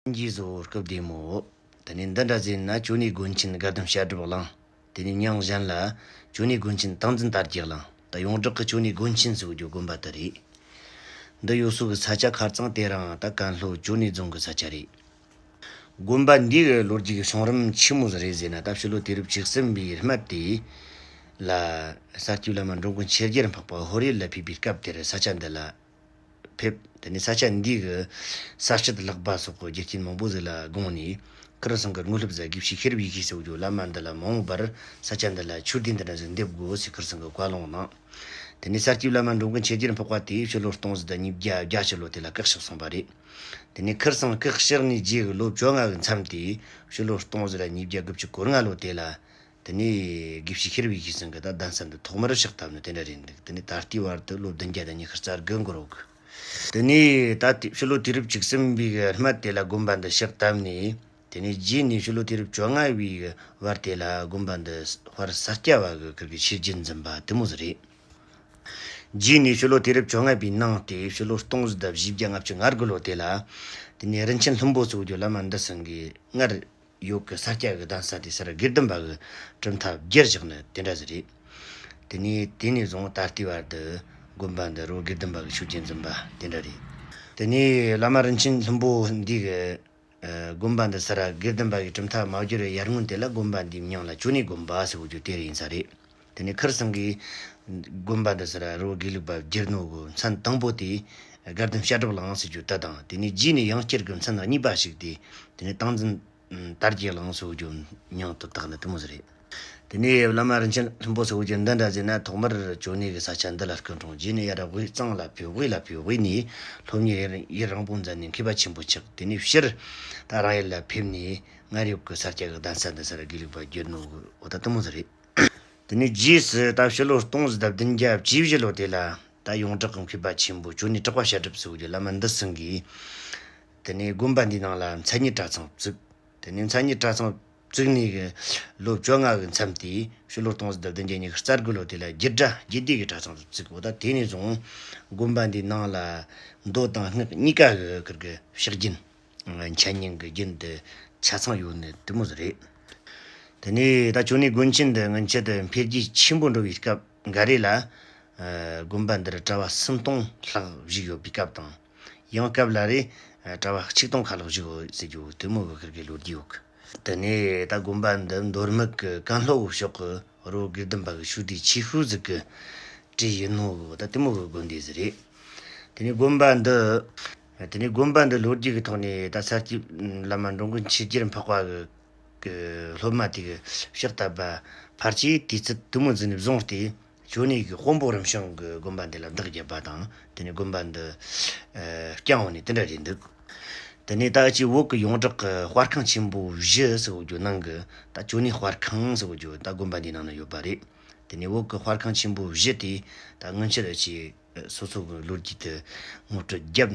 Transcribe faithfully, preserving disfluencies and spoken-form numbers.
གྱིས་བཟོ་སྐུ་བདེ་མོ། དེ་ནས་འདི་འདྲ་ཟེར་ན་ཅོ་ནེ་དགོན་ཆེན་དགའ་ལྡན་བཤད་སྒྲུབ་གླིང་། དེ་ནས་མྱང་གཞན་ལ་ཅོ་ནེ་དགོན་ཆེན་ཏིང་འཛིན་དར་རྒྱས་གླིང་། ད་ཡོངས་གྲགས་ཀྱི་ཅོ་ནེ་དགོན་ཆེན་ཟེར་རྒྱུ་དགོན་པ་དེ་རེད། འདི་ཡོད་སོ་གི་ས་ཆ་ཁ་རྩང་དེ་རང་ད་ཀན་ལྷོ་ཅོ་ནེ་རྫོང་གི་ས་ཆ་རེད། དགོན་པ་འདི་གི་ལོ་རྒྱུས་ཀྱི་བྱུང་རིམ་ཆི་མོ་ཟིག་རེད་ཟེར་ན། ད་ཕྱི་ལོ་དུས་རབས་བཅུ་གསུམ་པའི་སྨད་དེ་ལ་ས་སྐྱེས་བླ་མ་འགྲོ་མགོན་ཆོས་རྒྱལ་འཕགས་པ་ཧོར་ཡུལ་ལ་ཕེབས་པའི་སྐབས་དེར་ས་ཆ་འདི་ལ་ཕེབས། དེ་ནས་ས་ཆ་འདི་གི་ས་སྐྱིད་ལག་པ་སོགས་ཀྱི་རྒྱུ་རྐྱེན་མང་པོ་ཟིག་ལ་དགོངས་ནས། ཁིར་ཚང་གི་དངོས་སློབ་ཟིག་དགེ་བཤེས་ཤེས་རབ་ཡེ་ཤེས་ཟེར་བ་གི་བླ་མ་འདི་ལ་མ་འོངས་པར་ས་ཆ་འདི་ལ་ཆོས་སྡེ་འདི་འདྲ་ཟིག་འདེབས་དགོས་ཟེར་ཁིར་ཚང་གི་བཀའ་ལུང་གནང་། དེ་ནས་ས་སྐྱིད་བླ་མ་འགྲོ་མགོན་ཆོས་རྒྱལ་འཕགས་པ་དེ་ཕྱི་ལོ་སྟོང་ཟིག་དང་ཉིས་བརྒྱ་བརྒྱད་ཅུ་ལོ་དེ་ལ་བཀའ་གཤེགས་སོང་བ་རེད། དེ་ནས་ཁིར་ཚང་བཀའ་གཤེགས་ནས་རྗེས་ཀྱི་ལོ་བཅོ་ལྔ་གི་མཚམས་དེ་ཕྱི་ལོ་སྟོང་ཟིག་དང་ཉིས་བརྒྱ་དགུ་བཅུ་གོ་ལྔ་ལོ་དེ་ལ། དེ་ནས་དགེ་བཤེས་ཤེས་རབ་ཡེ་ཤེས་ཚང་གི་ད་གདན་ས་འདི་ཐོག་མར་ཕྱག་བཏབ་ནི་དེ་འདྲ་རེད་འདུག་དེ་ནས་ད་ལྟའི་བར་དུ་ལོ་བདུན་བརྒྱ་དང་ཉི་ཤུ་རྩ་དགུ་འགོར་འོག་དེ་ནས་ད་ལྟའི་ཕྱི་ལོ་དུས་རབས་བཅུ་གསུམ་པའི་སྨད་དེ་ལ་དགོན་པ་འདི་ཕྱག་བཏབ་ནས། དེ་ནས་རྗེས་ནས་ཕྱི་ལོ་དུས་རབས་བཅོ་ལྔ་པའི་བར་དེ་ལ་དགོན་པ་འདི་དཔལ་ས་སྐྱ་བ་གི་ཁིར་གི་ཆོས་རྒྱུན་འཛིན་པ་དེ་མོ་ཟིག་རེད། རྗེས་ནས་ཕྱི་ལོ་དུས་རབས་བཅོ་ལྔ་པའི་ནང་སྟེ་ཕྱི་ལོ་སྟོང་ཟིག་དང་བཞི་བརྒྱ་ལྔ་བཅུ་ང་དགུ་ལོ་དེ་ལ། དེ་ནས་རིན་ཆེན་ལྷུན་པོ་ཟེར་བ་གི་བླ་མ་འདི་ཚང་གིས་སྔར་ཡོད་གི་ས་སྐྱ་གི་གདན་ས་དེ་སར་དགེ་ལྡན་པ་གི་གྲུབ་མཐའ་བསྒྱུར་བཞག་ནི་དེ་འདྲ་ཟིག་རེད། དེ་ནས་དེ་ནས་བཟུང་ད་ལྟའི་བར་དུ་དགོན་པ་འདི་རུ་དགེ་ལྡན་པ་གི་ཆོས་རྒྱུན་འཛིན་པ་དེ་འདྲ་རེད། དེ་ནས་བླ་མ་རིན་ཆེན་ལྷུན་པོ་འདི་གི་ཨ་དགོན་པ་འདི་སར་དགེ་ལྡན་པ་གི་གྲུབ་མཐའ་མ་བསྒྱུར་བའི་ཡར་སྔོན་དེ་ལ་དགོན་པ་འདིའི་མྱིང་ལ་ཅོ་ནེ་དགོན་པ་ཟེར་བ་གི་དེ་རེད་ཡིན་ས་རེད། དེ་ནས་ཁིར་ཚང་གིས་དགོན་པ་འདི་སར་རུ་དགེ་ལུགས་པ་བསྒྱུར་ནོ་གི་མཚན་དང་པོ་དེ་དགའ་ལྡན་བཤད་སྒྲུབ་གླིང་ཟེར་རྒྱུ་དེ་དང་། དེ་ནས་རྗེས་ནས་ཡང་བསྐྱར་གི་མཚན་གཉིས་པ་ཞིག་དེ། དེ་ནས་ཏིང་འཛིན་དར་རྒྱས་གླིང་ཟེར་རྒྱུ་མྱིང་དུ་བཏགས་ནི་དེ་མོ་ཟིག་རེད། དེ་ནས་བླ་མ་རིན་ཆེན་ལྷུན་པོ་ཟེར་རྒྱུ་འདི་འདྲ་ཟེར་ན། ཐོག་མར་ཅོ་ནེ་གི་ས་ཆ་འདི་ལ་སྐུ་འཁྲུངས། རྗེས་ནས་ཡར་དབུས་གཙང་ལ་ཕེབས། དབུས་ལ་ཕེབས། དབུས་ནས་སློབ་གཉེར་ཡུན་རིང་པོ་མཛད་ནས་མཁས་པ་ཆེན་པོ་ཆགས། དེ་ནས་ཕྱིར་ད་རང་ཡུལ་ལ་ཕེབས་ནས་སྔར་ཡོད་གི་ས་སྐྱ་གི་གདན་ས་འདི་སར་དགེ་ལུགས་པ་བསྒྱུར་ནོ་གི་འོ་ད་དེ་མོ་ཟིག་རེད། དེ་ནས་རྗེས་སུ་ད་ཕྱི་ལོ་སྟོང་ཟིག་དང་བདུན་བརྒྱ་བཅུ་བཞི་ལོ་དེ་ལ་ད་ཡོངས་གྲགས་ཀྱི་མཁས་པ་ཆེན་པོ་ཅོ་ནེ་གྲགས་པ་བཤད་སྒྲུབ་ཟེར་རྒྱུ་བླ་མ་འདི་ཚང་གིས། དེ་ནས་དགོན་པ་འདིའི་ནང་ལ་མཚན་ཉིད་གྲྭ་ཚང་བཙུགས། དེ་ནས་མཚན་ཉིད་གྲྭ་ཚང་བཙུགས་ནས་གི་ལོ་བཅོ་ལྔ་གི་མཚམས་དེ་ཕྱི་ལོ་སྟོང་ཟིག་དང་བདུན་བརྒྱ་ཉི་ཤུ་རྩ་དགུ་ལོ་དེ་ལ་རྒྱུད་གྲྭ་རྒྱུད་སྡེ་གི་གྲྭ་ཚང་བཙུགས། འོ་ད་དེ་ནས་བཟུང་དགོན་པ་འདིའི་ནང་ལ་མདོ་དང་སྔགས་གཉིས་ཀ་གི་ཁིར་གི་ཕྱག་རྒྱུན། འཆད་ཉན་གྱི་རྒྱུན་དུ་ཆ་ཚང་ཡོད་ནི་དེ་མོ་ཟིག་རེད། དེ་ནས་ད་ཅོ་ནེ་དགོན་ཆེན་འདི་སྔོན་ཆད་དུ་འཕེལ་རྒྱས་ཆེན་པོ་འགྲོ་བའི་སྐབས་འགའ་རེ་ལ། ཨ་དགོན་པ་འདིར་གྲྭ་པ་སུམ་སྟོང་ལྷག་བཞུགས་ཡོད་པའི་སྐབས་དང་། ཡང་སྐབས་ལ་རེ་གྲྭ་པ་ཆིག་སྟོང་ཁ་ལྷག་བཞུགས་ཡོད་ཟེར་རྒྱུ་དེ་མོ་གི་ཁིར་གི་ལོ་རྒྱུས་ཡོད་གི། དེ་ནས་ད་དགོན་པ་འདི་མདོ་སྨད་ཀྱི་ཀན་ལྷོ་བོད་ཕྱོགས་ཀྱི་རོ་དགེ་ལྡན་པ་གི་ཆོས་སྡེ་ཆེ་ཤོས་ཟིག་གི་གྲས་ཡིན་ནོ་གི། ད་དེ་མོ་གི་དགོན་སྡེ་ཟིག་རེད། དེ་ནས་དགོན་པ་འདི། དེ་ནས་དགོན་པ་འདི་ལོ་རྒྱུས་ཀྱི་ཐོག་ནས་ད་ས་སྐྱ་བླ་མ་འགྲོ་མགོན་ཆོས་རྒྱལ་འཕགས་པ་གི་གི་སློབ་མ་དེ་གི་ཕྱག་བཏབ་པ་ཕལ་ཆེར་དུས་ཚོད་དེ་མོ་ཟིག་ནས་བཟུང་སྟེ། ཅོ་ནེ་གི་དཔོན་པོ་རིམ་བྱོན་གི་དགོན་པ་འདི་ལ་བདག་བརྒྱབ་པ་དང་། དེ་ནས་དགོན་པ་འདི་ཨ་བསྐྱངས་ཡོད་ནི་དེ་འདྲ་རེད་འདུག་དེ་ནས་ད་ཅི་བོད་ཀྱི་ཡོངས་གྲགས་ཀྱི་དཔར་ཁང་ཆེན་པོ་བཞི་ཟེར་བ་རྒྱུ་ནང་གི་ད་ཅོ་ནེ་དཔར་ཁང་ཟེར་བ་རྒྱུ་ད་དགོན་པ་འདིའི་ནང་ན་ཡོད་པ་རེད། དེ་ནས་བོད་ཀྱི་དཔར་ཁང་ཆེན་པོ་བཞི་དེ་ད་སྔོན་ཆད་ཀྱི་སོ་སོ་གི་ལོ་རྒྱུས་དེ་ངོ་སྤྲོད་བརྒྱབ་